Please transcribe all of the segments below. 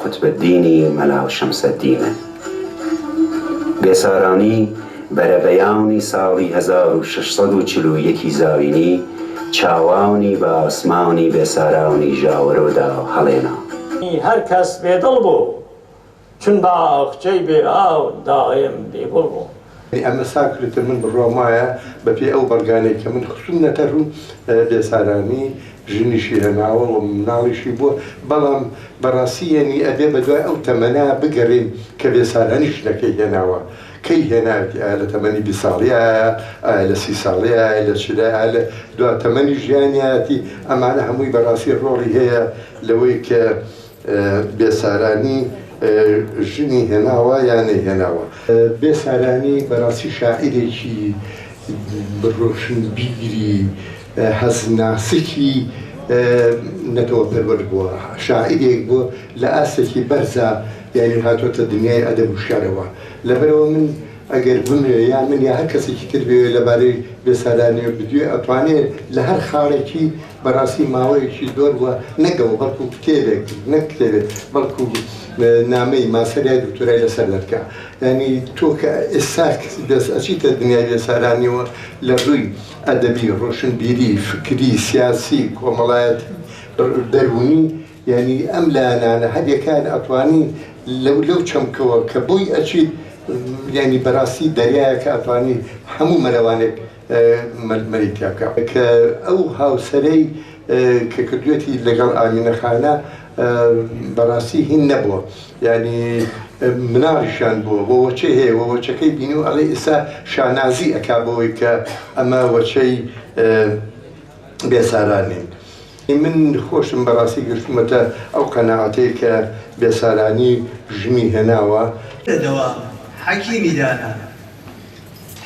قوتبەدینی مەلا شەمسەدینە. بێسارانی بەرەبەیانی ساڵی 1641 ی زایینی چاوانی بە ئاسمانی بێسارانی ژاوەرۆدا هەڵێنا. هەر کەس بێ دڵ بوو. چون باخچەی بێ ئاو دایم بێ گوڵ بوو. ئەمە ساکرتە من بڕوام وایە بە پێی ئەو بەڵگانەی کە من خستومنەتە ڕوو بێسارانی ژنیشی هێناوە و مناڵیشی بووە بەڵام بەڕاستی یەنی ئەبێ بە دوای ئەو تەمەنە بگەڕێین کە بێسارانی ژنەکەی هێناوە کەی هێناوێتی ئایا لە تەمەنی 20 ساڵیایە ئایا لە سی ساڵیایە لە چلە ئایا لە دوا تەمەنی ژیانیایەتی ئەمانە هەمووی بەڕاستی ڕۆڵی هەیە لەوەی کە بێسارانی ژنی هێناوە یا نەیهێناوە. بێسارانی بەڕاستی شاعیرێکی ڕۆشنبیری هەست ناسکی نەتەوەپەروەر بووە، شاعیرێک بووە لە ئاستێکی بەرزا یانی هاتۆتە دنیای ئەدەب و شیعرەوە. لەبەرئەوە من ئەگەر بمەوێ یا من یا هەر کەسێکی تر بێوێ لەبارەی بێسارانیەوە بدوێ ئەتوانێ لە هەر خاڵێکی بەڕاستی ماوەیەکی زۆر بووە نەک ئەوە بەڵکو کتێبێک نەک کتێبێک بەڵکو نامەی ماسەر یا دکتۆرای لەسەر دەرکا یانی تۆ کە ئێستا دەست ئەچیتە دنیای بێسارانیەوە لە ڕووی ئەدەبی ڕۆشنبیری فکری سیاسی کۆمەڵایەتی دەروونی یانی ئەم لایەنانە هەر یەکەیان ئەتوانی لەو لەو چەمکەوە کە بۆی ئەچیت یانی بەڕاستی دەریایەکە ئەتوانی هەموو مەلەوانێک مەلی تیا بکا کە ئەو هاوسەرەی کە کردوێتی لەگەڵ ئامینە خانە بەڕاستی هین نەبووە یعنی مناڵیشیان بووە بۆ وەچەی هەیە وە وەچەکەی بینی و ئەڵێ ئێستا شانازی ئەکا بەوەی کە ئەمە وەچەی بێساران نین. من خۆشم بەڕاستی گەشتومەتە ئەو قەناعەتەی کە بێسارانی ژنی هێناوە. لە دەوام حەکیمی دانا.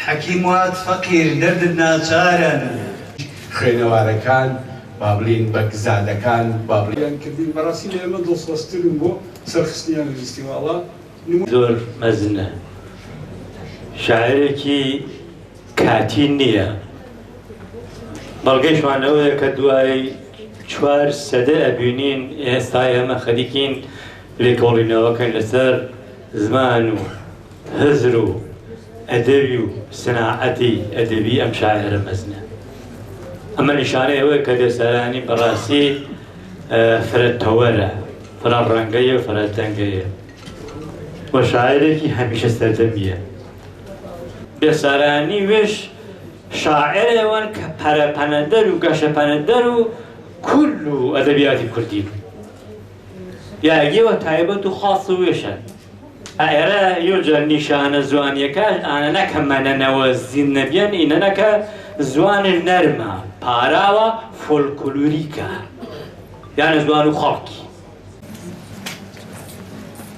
حەکیم وات فەقیر دەردت ناچارەن. خوێنەوارەکان با بڵێین بەگزادەکان با بڵێین. یان کردین بەڕاستی لە ئێمە دڵسۆزترن بۆ سەرخستنیان لە ڤیستیواڵە نمو. زۆر مەزنە شاعیرێکی کاتی نییە بەڵگەیشمان ئەوەیە کە دوای چوار سەدە ئەبینین ئێستا ئێمە خەریکین لێکۆڵینەوەکەن لەسەر زمان و هزر و ئەدەبی و سناعەتی ئەدەبی ئەم شاعێرە مەزنە. ئەمە نیشانەی ئەوەیە کە بێسارانی بەڕاستی فرە تەوەرە، فرە ڕەنگەیە و فرە دەنگەیە و شاعێرێکی هەمیشە سەردەمییە. بێسارانی وێش شاعێرێوەن کە پەرەپەنەدەر و گەشەپەنەدەر و کول و ئەدەبیاتی کوردی یاگیەوە تایبەت و خاص و وێشە. ئەێرە یۆجە نیشانە زوانیەکە ئانە نەکە مەنەنەوە زیندنەبیەن ئینە نەکە زوان نەرمە پاراوە فۆلکلوریکە یانە زوان و خەڵکی.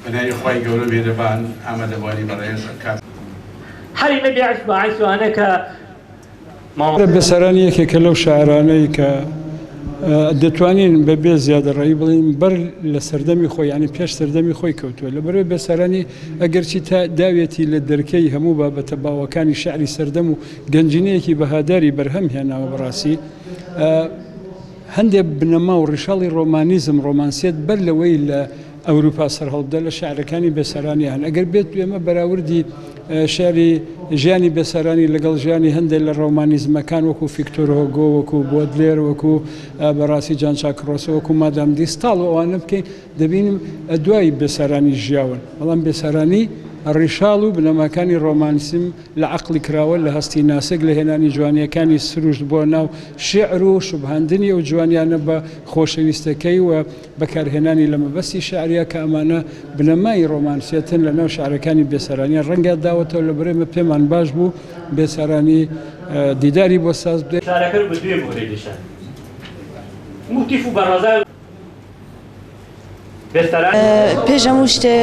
بە ناوی خوای گەورە و میهرەبان ئامادەبوانی بەڕێز ئەم کات. حەلی نەبی عیس باعیس وانە کە. بێسارانی یەکێکە لەو شاعرانەی کە دەتوانین بە بێ زیادەڕەوی بڵێین بەر لە سەردەمی خۆی یانی پێش سەردەمی خۆی کەوتووە لەبەرئەوەی بێسارانی ئەگەرچی تا داوێتی لە دەرکەی هەموو بابەتە باوەکانی شعری سەردەم و گەنجینەیەکی بەهاداری بەرهەم هێناوە بەڕاستی هەندێک بنەما و ڕیشاڵی ڕۆمانیزم ڕۆمانسیەت بەر لەوەی لە ئەوروپا سەرهەڵبدا لە شعرەکانی بێسارانی هەن. ئەگەر بێت ئێمە بەراوردی شعری ژیانی بێسارانی لەگەڵ ژیانی هەندێک لە ڕۆمانیزمەکان وەکو فیکتۆر هۆگۆ، وەکو بۆدلێر، وەکو بەڕاستی جان چاک ڕۆسۆ، وەکو مادام دیستاڵ و ئەوانە بکەین، دەبینین دوای بێسارانی ژیاون. بەڵام بێسارانی ڕیشاڵ و بنەماکانی ڕۆمانسیم لە عەقڵی کراوە، لە هەستی ناسک، لە هێنانی جوانییەکانی سروشت بۆ ناو شیعر و شوبهاندنی ئەو جوانییانە بە خۆشەویستەکەی و بەکارهێنانی لە مەبەستی شیعرییا کە ئەمانە بنەمای ڕۆمانسیەتن لە ناو شیعرەکانی بێسارانیا ڕەنگیان داوەتەوە لە بەرەی پێمان باش بوو بێسارانی دیداری بۆ ساز بدەین. شارەکە بە دوێ مۆرەی دشە موتیف و بە ڕەزای. پێش هەموو شتێ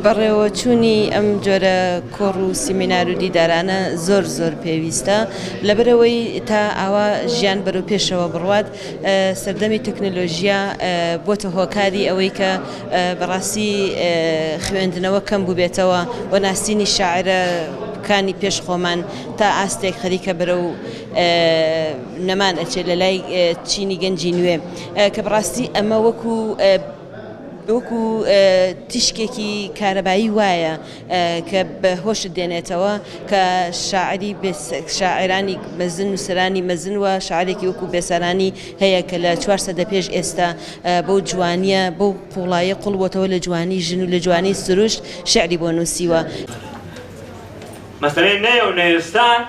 بەڕێوەچوونی ئەم جۆرە کۆڕ و سیمینار و دیدارانە زۆر زۆر پێویستە لەبەرئەوەی تا ئاوا ژیان بەرەو پێشەوە بڕوات سەردەمی تەکنەلۆژیا بۆتە هۆکاری ئەوەی کە بەڕاستی خوێندنەوە کەم بووبێتەوە و ناسینی شاعرەکانی پێش خۆمان تا ئاستێک خەریکە بەرەو نەمان ئەچێت لە لای چینی گەنجی نوێ کە بەڕاستی ئەمە وەکو. وەکو تیشکێکی کارەبایی وایە کە بە هۆشت دێنێتەوە کە شاعری شاعرانی مەزن نووسەرانی مەزن و شاعرێکی وەکو بێسارانی هەیە کە لە چوار سەدە پێش ئێستا بەو جوانیە بەو قوڵایە قوڵ بۆتەوە لە جوانی ژن و لە جوانی سروشت شعری بۆ نووسیوە. مەسەلەی نەیە و نەیستان.